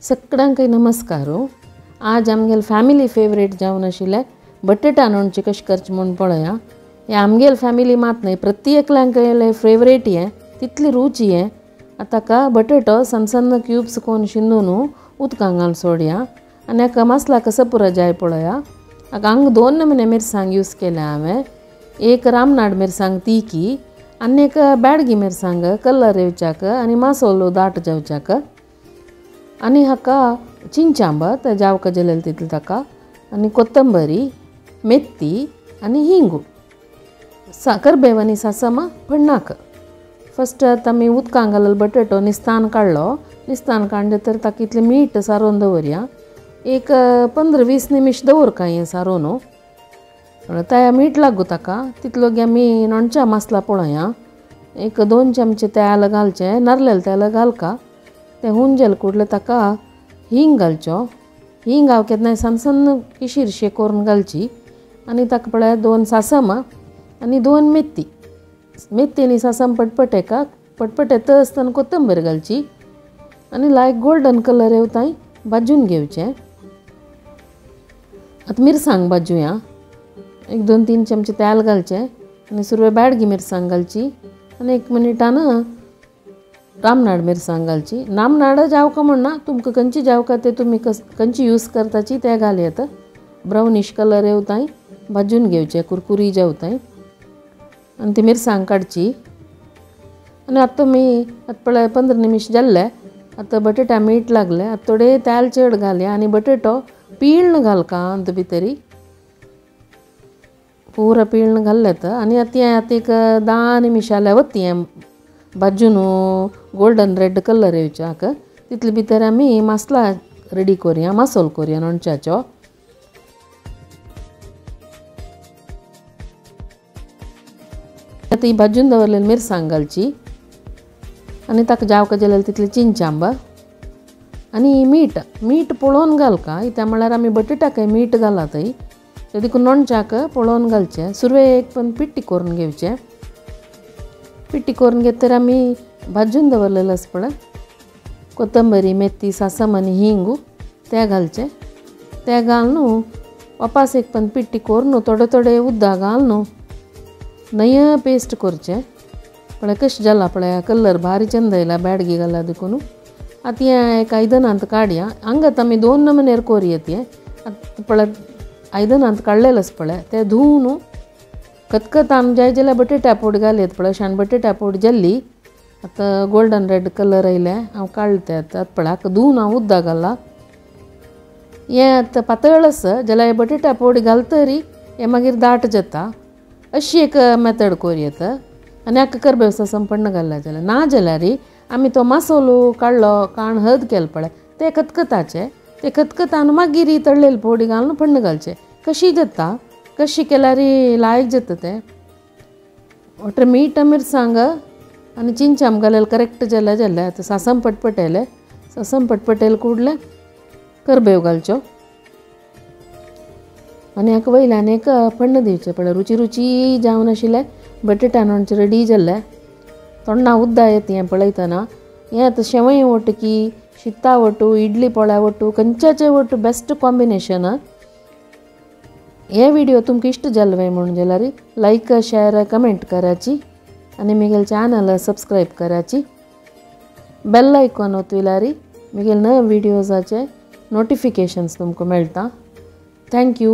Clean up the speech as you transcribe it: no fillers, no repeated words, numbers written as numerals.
सगळ्यांक नमस्कार। आज आमगेल फॅमिली फेवरेट जावन आशिल्लें बटेटा लोणचें कशें करचें म्हूण पळया। हें आमगेल फॅमिली मात न्हय, प्रत्येकल्यांक फेवरेट हें, तितली रुची हें। आतां ताका बटेटो सन्न सन्न क्यूब्स कोन शिंदून उदकां घालून सोडया आनी हाका मसाला कसो पुरो जाय पळया। हाका हांगा दोन नमुने मिरसांग यूज केल्या हांवें, एक रामनाड मिरसांग तिखी आनी एक बेडगी मिरसांग कलर येवच्याक आनी मसालो दाट जावच्याक। आनी हाका चिंचांब ते जावका जलेल तितले ताका, आनी कोथंबरी, मेथी आनी हिंगू, करबेव आनी सासमा फण्णाक। फस्ट आतां आमी उदकां घालल बटेटो निस्तान काडलो, निस्तान काडले तर ताका इतलें मीठ सारोवन दवरया, एक 15-20 निमिश दवर हें सारोवन त्या मीठ लागू ताका। तितलो गे आमी लोणच्या मसाला पळया, एक 2 चमचे तेल घालचें, नारलेल तेल घालका, तें हुंजेल कुडलें ताका हिंग घालचो। हिंग हांव केन्नाय सन्न सन्न किशीरशे करून घालची। आनी ताका पळय 2 सासमां आनी 2 मेथी, मेथी आनी सासम पटपट एका पटपट येता आसतना कोथंबीर घालची आनी लायक गोल्डन कलर येवताय भाजून घेवचें। आतां मिरसांग भाजूया, एक 2-3 चमचे तेल घालचें आनी सुरवे बेडगी मिरसांग घालची आनी 1 मिनटान रामनाड मिरसांग घालची। रामनाड जावका म्हण ना, तुमकां खंयची जावका ते तुमी खंयची यूज करताची ते घालयत। ब्रावनीश कलर येवताय भाजून घेवचें, कुरकुरी जावताय आनी ती मिरसांग काडची। आनी आतां तुमी आतां पळय 15 निमिश जाल्ले, आतां बटेटा मीठ लागलें, आतां थोडें तेल चड घालया आनी बटेटो पिळ्ण घालका अंत भितरी पुरा पिळ्ण घाल्लें तर। आनी आतां हें आतां एक 10 निमिश जाल्यार वता हें भाजून गोल्डन रेड कलर येवच्याक। तितले भितर आमी मसाला रेडी करुया, मसालो करुया लोणच्याचो। आतां ही भाजून दवरलेली मिरसांग घालची आनी ताका जावका जाल्यार तितलें चिंचांब आनी मीठ, मीठ पळोवन घालका, कित्याक म्हळ्यार आमी बटेटाकय मीठ घाला थंय, तें देखून लोणच्याक पळोवन घालचें। सुरवे एक पण पिट्टी करून घेवचें, पिट्टी करून घेतकीर आमी भाजून दवरलेलें आसा पळय कोथंबरी, मेथी, सासम आनी हिंग तें घालचें। तें घालून वापास एक पण पिट्टी करून थोडे थोडे उदक घालून नया पेस्ट करचें। पळय कशें जाला पळय, कलर भारी चंद आयला बेडगी घाला देखून। आतां हें एक आयदनांत काडया, हांगात आमी 2 नमुनेर कोरयत हें। आतां पळय आयदनांत काडलेलें आसा पळय तें धुवन खतखत आमी जाय जाल्यार बटेटा पोड घालयत पळय, शाण बटेटा पोड जाल्ली आतां गोल्डन रेड कलर आयले, हांव काडलें तें। आतां पळय हाका धुवन हांव उदक घालां, हें आतां पातळ आसा जाल्यार बटेटा पोड घालतरी हें मागीर दाट जाता। अशी एक मेथड कोरयत। आनी हाका करबेव सासम पण्ण घाल्लें जाल्यार, ना जाल्यार आमी तो मसालो काडलो काण हद केलो पळय तें खतखताचें, तें खतखतान मागीर तळलेली पोडी घालून पण्ण घालचें। कशी जाता, कशी केल्यार लायक जाता तें। वटर मीठ मिरसांग आनी चिंचाम घालें करेक्ट जाल्यार जालें। आतां सासम पटपटयलें, सासम पटपटयलें कुडलें करबेव घालचो आनी हाका वयल्यान एक पण्ण दिवचें। पळय रुची रुची जावन आशिल्लें बटेटा लोणचें रेडी जाल्लें। तोंडा उद्दा येता हें पळयतना। हें आतां शेवय वटकी, शिता वटू, इडली पोळ्या वटू, खंयच्याचें वटू बेस्ट कॉम्बिनेशन। हे व्हिडिओ तुमकां इश्ट जालो म्हणून जाल्यार लायक, शेअर, कमेंट कराची आनी म्हगेलें चॅनल सबस्क्रायब कराची। बेल आयकॉन ओतल्यार म्हगेले नवे व्हिडियोजाचे नोटिफिकेशन्स तुमकां मेळटा। Thank you.